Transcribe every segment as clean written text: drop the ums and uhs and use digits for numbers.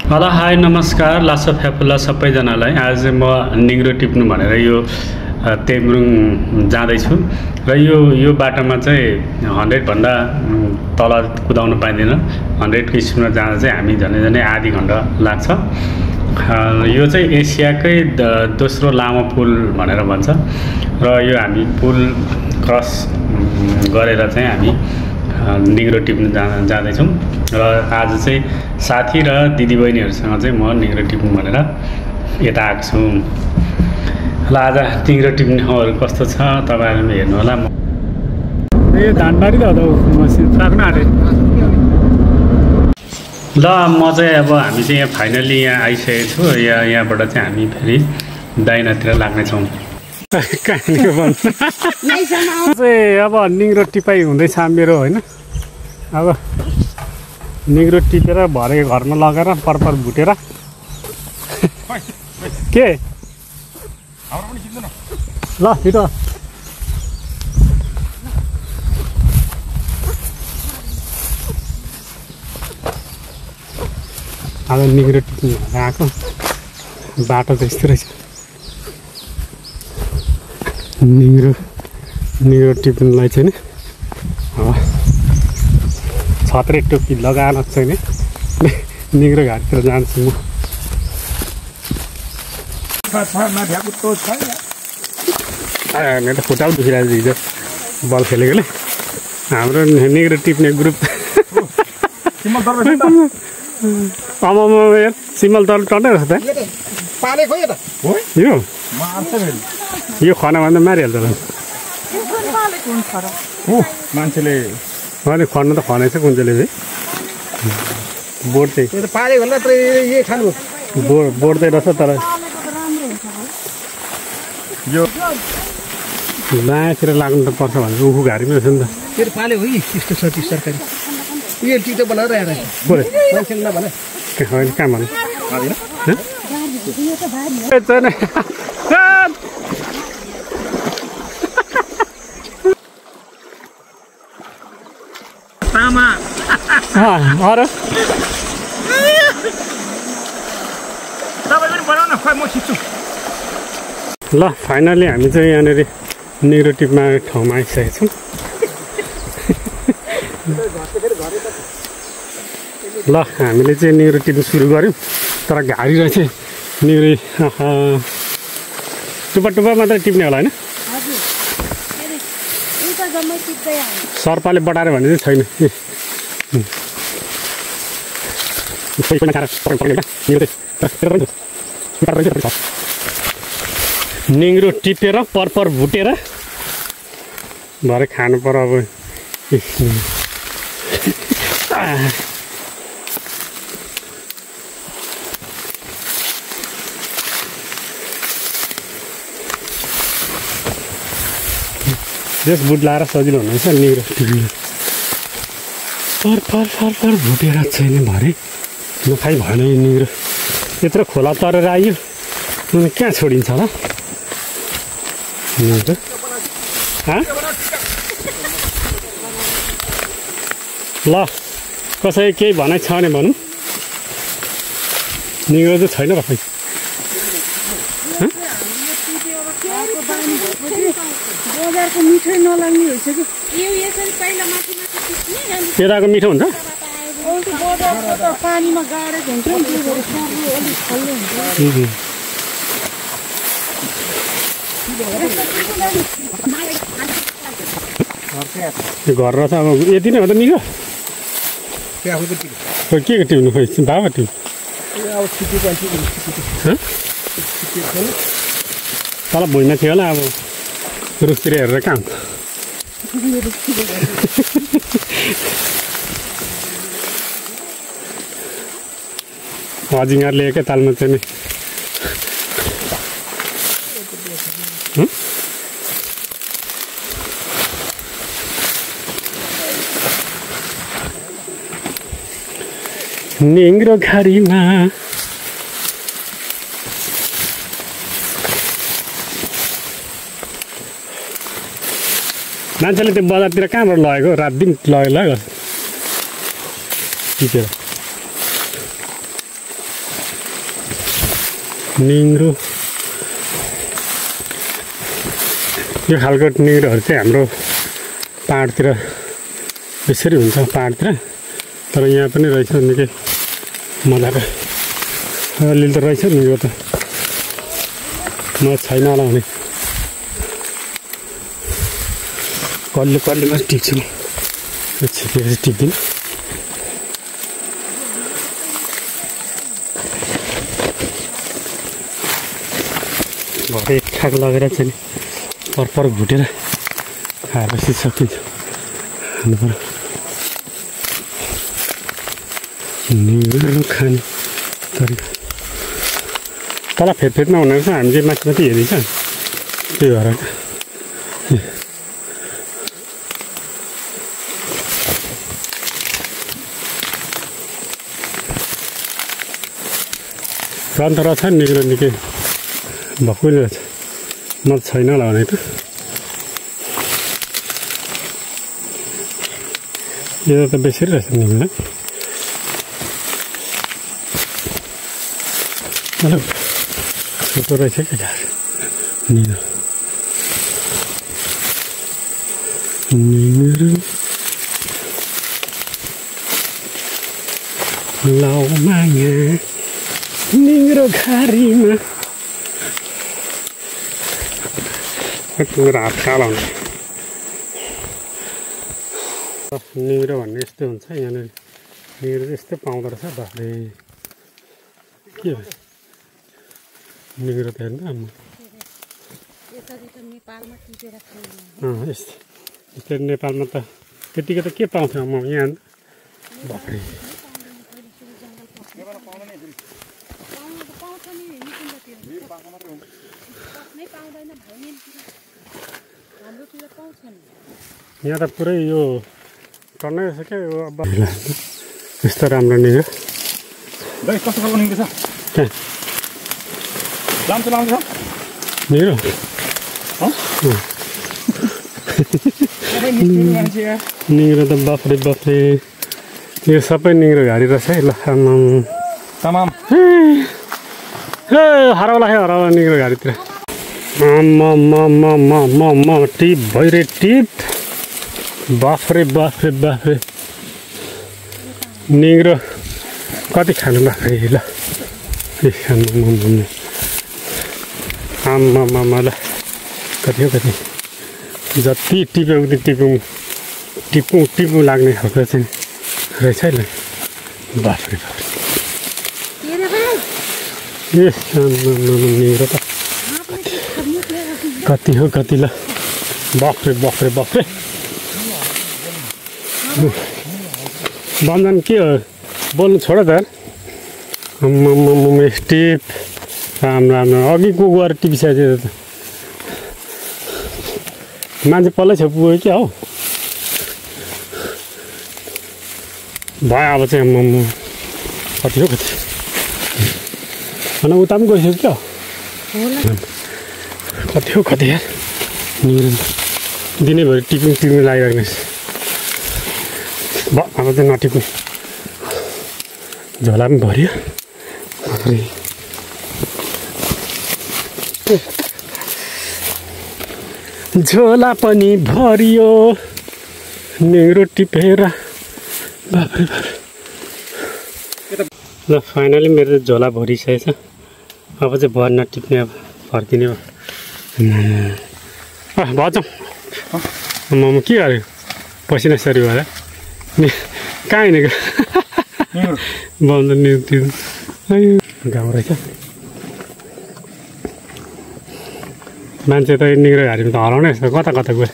Hello hi नमस्कार लासा फ्याफुल्ला सबैजनालाई। आज म निग्रो टिप्नु भनेर यो तेब्रुङ जाँदैछु र यो बाटोमा चाहिँ 100 भन्दा तल कुदाउन पाइँदैन। 100 को स्पिडमा जाँदा चाहिँ हामी झनै आधी घण्टा लाग्छ। यो चाहिँ एसियाकै दोस्रो लामो पुल भनेर भन्छ र यो हामी पुल क्रस गरेर चाहिँ हामी निग्रो टिप्नु जाँदैछौँ र आज चाहिँ साथी र दिदीबहिनीहरूसँग चाहिँ म निग्रो टिप्नु भनेर यता आएको छु। ल आज निग्रो टिप्ने ठाउँहरू कस्तो छ तपाईँहरूले हेर्नु होला। यो धानबारी त हो मसिन राख्न आँटे। ल म चाहिँ अब हामी चाहिँ यहाँ फाइनली यहाँ आइसकेको छु। यहाँबाट चाहिँ हामी फेरि दाहिनातिर लाग्नेछौँ। अब निग्रो टिपाइ हुँदैछ मेरो होइन। अब निग्रो टिपेर भरे घरमा लगेर परपर भुटेर के ल छिटो अब निग्रो टिप्नु आएको बाटो त यस्तो रहेछ। निग्रो टिप्नुलाई चाहिँ अब छत्रे टोपी लगाएर चाहिँ निग्रो घाटतिर जान्छु म। मेरो त खुट्टा दुखिरहेको हिजो बल खेलेकोले। हाम्रो निग्रो टिप्ने ग्रुप सिमल तर टन्नै रहेछ त। यो खनाभन्दा मारिहाल्छ मान्छेले अनि खन्नु त खनेछ कुन्चेले चाहिँ बोट चाहिँ बोट्दै रहेछ। तर यो बाँतिर लाग्नु त पर्छ भने उखु घारीमै रहेछ नि त। तेरो पाले हो यस्तो छ कि सरकारी यो टिटो बनाएर आएर मान्छेले नभने कहाँ भन्नु अरू ल फाइनली हामी चाहिँ यहाँनिर निग्रो टिप्मा ठाउँमा आइसकेको छौँ। ल हामीले चाहिँ निग्रो टिप्नु सुरु गऱ्यौँ तर घारी रहेछ निग्रो टुप्पा मात्रै टिप्ने होला होइन। सर्पाले बटाएर भन्ने चाहिँ छैन। निग्रो टिपेर परपर भुटेर भरे खानु पर्यो। अब जस बुट लाएर सजिलो हुँदैछ निग्रो टिप्नु। पर भुटेर छैन भरे नखाइ भएन। यो निग्रो यत्रो खोला तरेर आयो अनि कहाँ छोडिन्छ होला निग्रो। ल कसै केही भनाइ छ भने भनौँ। निग्रो चाहिँ छैन र खै बजारको मिठै नलाग्ने भइसक्यो। यताको मिठो हुन्छ बजारको त पानीमा गाडेको हुन्छ नि अलिक खल्लो हुन्छ। घर रहेछ अब यति नै हो त निग्रो। के टिप्नु खोइ बाबा टिप्नु तल भुइँमा थियो होला। अब रुखतिर हेरेर कहाँ हुन्छ। अजिङ्गरले एकै तालमा चाहिँ निग्रो घारीमा मान्छेले त्यो बजारतिर कहाँबाट लगेको रात दिन लगेको टिपेर निग्रो यो खालको निग्रोहरू चाहिँ हाम्रो पाहाडतिर यसरी हुन्छ पाहाडतिर तर यहाँ पनि रहेछ निकै मजाको अलिअलि त रहेछ निग्रो त म छैन होला भने कल्ले कल्लेमा टिप्छु म छिपेर चाहिँ टिप्दिनँ भरे एक ठाक लगेर चाहिँ परपर भुटेर खाएपछि सकिन्छ खानु पर्यो खाने तरिका तल फेदमा हुँदैन रहेछ हामी चाहिँ माथि माथि हेरिन्छ त्यही भएर रन्त रहेछ निग्रो निकै भक्कुले रहेछ म छैन होला भने त यो त बेसी रहेछ निग्रो मतलब छोटो रहेछ क्या निग्रो निग्रो लाउ माया निग्रो घारीमा मेरो हात कालो हुन्छ निग्रो भन्ने यस्तो हुन्छ यहाँनिर निग्रो यस्तो पाउँदो रहेछ बाफ्रे के हो निग्रो त हेर्नु यस्तो नेपालमा त त्यतिकै त के पाउँथ्यो म यहाँ बाफ्रे यहाँ त पुरै यो टन्नै रहेछ क्या यो अब यस्तो राम्रो निग्रो भाइ कस्तो खालको निग्रो छ लाम्चो लाम्चो छ निग्रो निग्रो त बाफ्रे बाफ्रे यो सबै निग्रो घारी रहेछ है ल तमाम हराउला निग्रो घारीतिर म टिप भइरे टिप बाफ्रे बाफ्रे बाफ्रे निग्रो कति खानु बाफ्रे ल आम्मामा ल कति हो कति जति टिप्यो उति टिपौँ लाग्ने खालको चाहिँ रहेछ है ल बाफ्रे बाफ्रे ए निग्रो त कति हो कति ल बाफ्रे बाफ्रे बाफ्रे बन्धन के हो बोल्नु छोड त टिप राम्रो अघि को गएर टिपिसकेको त मान्छे पल्लै छ पुग्यो क्या हो भयो अब चाहिँ कति हो कति अनि उता पनि गइसक्यो क्या कति हो कति यार दिनैभरि टिपिङ लागिराख्ने अब चाहिँ नटिप्ने झोला पनि भर्यो झोला पनि भरियो निग्रो टिपेर बाफ्रे बाफ्रे ल फाइनली मेरो झोला भरिसकेछ अब चाहिँ भर नटिप्ने अब फर्किने भयो भन्छौँ म के गर्यो पसिना सरी भएर कहाँ हिँडेको बन्द निग्रो गाउँ रहेछ मान्छे त निग्रो घारीमा त हराउने जस्तो कता कता गयो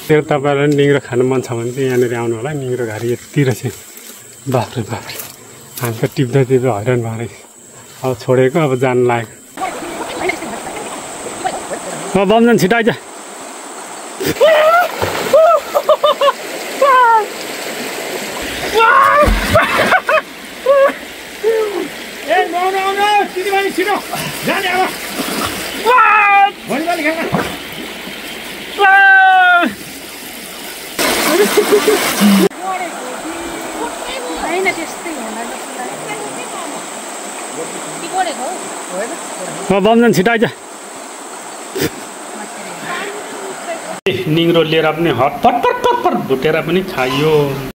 त्यो तपाईँलाई निग्रो खानु मन छ भने चाहिँ यहाँनिर आउनु होला निग्रो घारी यति रहेछ बाफ्रे बाफ्रे हामी त टिप्दा हैरान भएर अब छोडेको अब जानु लागेको बमजन छिटो आइज छिटो जाने अब भलिबल खेल्न होइन त्यस्तै होला बमजन छिटाइज निग्रो लिएर पनि हट पट भुटेर पनि खाइयो।